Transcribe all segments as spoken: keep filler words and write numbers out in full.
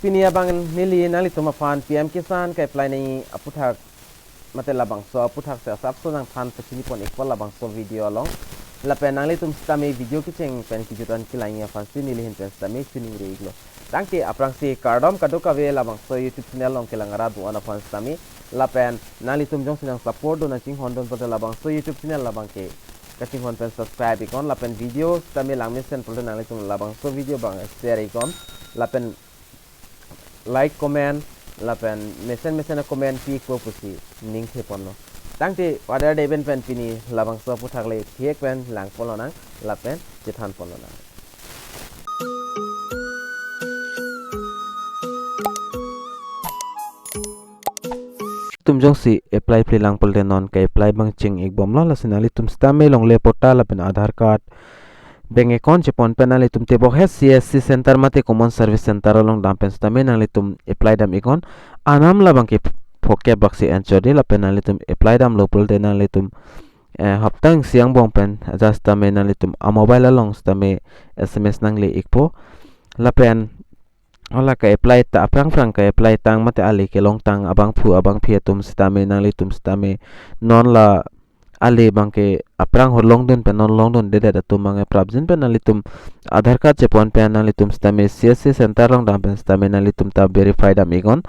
Pini abang neli nanglitum aphan P M Kisan ke-apply nangji aputhak mate labangso aputhak si asapso nangthan pachini pon ikpo labangso video along. Lapen nanglitum sitame video kecheng pen kejut an kelangji aphan si neli ahin pen sitame choningri iklo. Tangte aphrangsi kardom kadokave labangso YouTube channel along kelang arat do-an aphan sitame. Lapen nanglitum jongsi nang support do nang chinghon dun pulote labangso YouTube channel abang ke kachinghon pen subscribe iknon, lapen video sitame langmesen pulote nanglitum labangso video abang share iknon, lapen like, comment, lapen mesen mesen a-comment pi ikpo pusi ningthe ponlo. Tangte padar deben pen pini labangso aputhak le thek pen lang ponlonang, lapen chethan ponlonang. Tum jongsi apply pli lang pulote non ke-apply abang ching ikbomlo, lasi nanglitum sitame longle patta lapen Aadhaar card, bank account chepon pen nanglitum tebok he C S C center mate Common Service Center along dam pen sitame nanglitum apply dam iknon. Anam labang ke phokep bak si enchot dei, lapen nanglitum apply damlo pulote nanglitum eh, hapta isi angbong pen ajat sitame nanglitum a-mobile along sitame S M S nangle ikpo. Lapen hala ke-apply ta aphrang phrang ke-apply tang mate ale kelong tang abangphu abangphi atum sitame nanglitum sitame non la ale abang ke aphrang ho longdun pen non longdundedet atum abang ke prapjin pen nanglitum Aadhaar card chepon pen nanglitum sitame C S C center along dam pen sitame nanglitum ta verify dam iknon.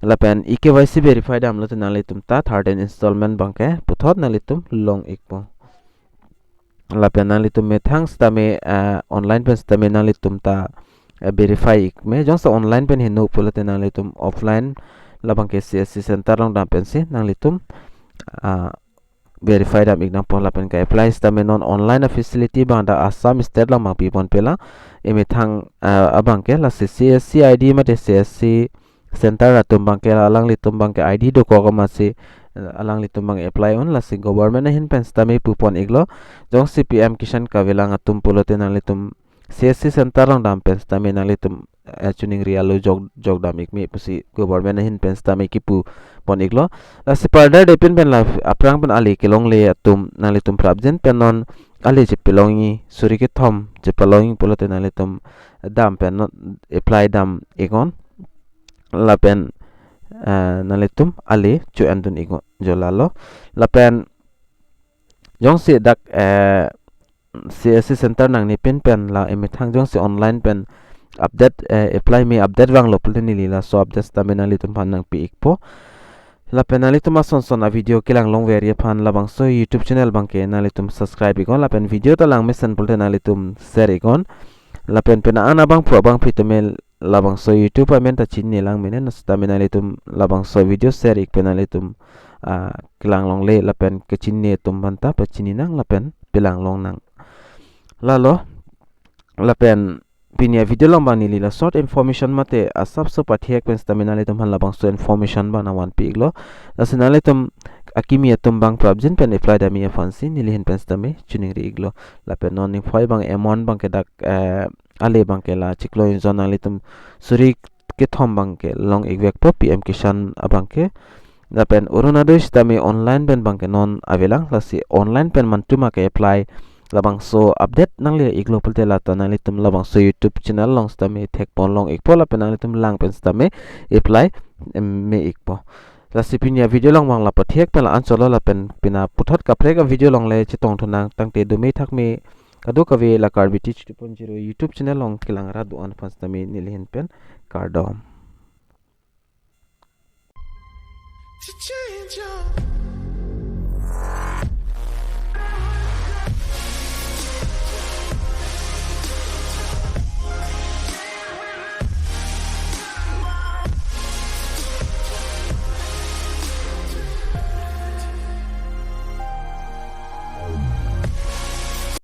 Lapen e-K Y C verify damlote nanglitum ta thirteen installment abang ke puthot nanglitum long ikpo. Lapen nanglitum methang sitame, eh, online pen sitame nanglitum ta, eh, verify ik me. Jongsi online pen heno pulote nanglitum offline labang ke C S C center along dam pensi nanglitum, ah, verify dam ik nangpo. Lapen ke-apply sitame non online a-facility abang dak Assam state along abang pipon pela. Emethang, ah, abang ke lasi C S C I D mate C S C center atum abang ke alanglitum abang ke I D dokok amatsi, eh, alanglitum abang apply un, lasi government ahin pen sitame pupon iklo. Jongsi P M Kisan kavelang atum pulote nanglitum C S C center along dam pen sitame nanglitum, eh, choningri alo jok jok dam ik me pusi government ahin pen sitame kipu pon iklo. Lasi padar deben pen la aphrang pen ale kelongle atum nanglitum prapjin pen non ale chepelongji suri kethom chepelongji pulote nanglitum dam pen non apply dam iknon. Lapen, eh, nanglitum ale cho-en dun iknon, jo lalo. Lapen jongsi dak, eh, C S C center nangne pin pen la emethang jongsi online pen update, eh, apply me update vanglo pulote neli laso update sitame nanglitum aphan nangpi ikpo. Lapen nanglitum ason son a-video kelang longverji aphan labangso YouTube channel abang ke nanglitum subscribe iknon, lapen video ta langmesen pulote nanglitum share iknon. Lapen pena an abangphu abangphi atum labangso YouTube amen ta chini lang mene, non sitame nanglitum labangso video share ik pen nanglitum, ah, kelang longle lapen kechini atum aphan ta pachini nang lapen pelang longnang. Lalo, lapen pini a-video along abang neli la short information mate asapso pathek pen sitame nanglitum aphan labangso information abang nangvanpi iklo. Lasi nanglitum akimi atum abang prapjin pen apply damji aphansi neli ahin pen sitame choningri iklo. Lapen non niphai abang amount abang ke dak, eh, ale abang ke la chiklo injon nanglitum suri kethom abang ke long ikvekpo P M Kisan abang ke. Lapen Orunodoi sitame online pen abang ke non avelang, lasi online pen mantu ma ke-apply labangso update nangle iklo pulote lata nanglitum labangso YouTube channel along sitame thek pon long ikpo, lapen nanglitum lang pen sitame apply, em, me ikpo. Lasi pini a-video along abang la pathek pen la anchotlo, lapen pina puthot kaprek a-video along le chetong thunang. Tangte dome thakme kadokave la Karbi Teach two point zero YouTube channel along kelang arat do-an aphan sitame neli ahin pen kardom.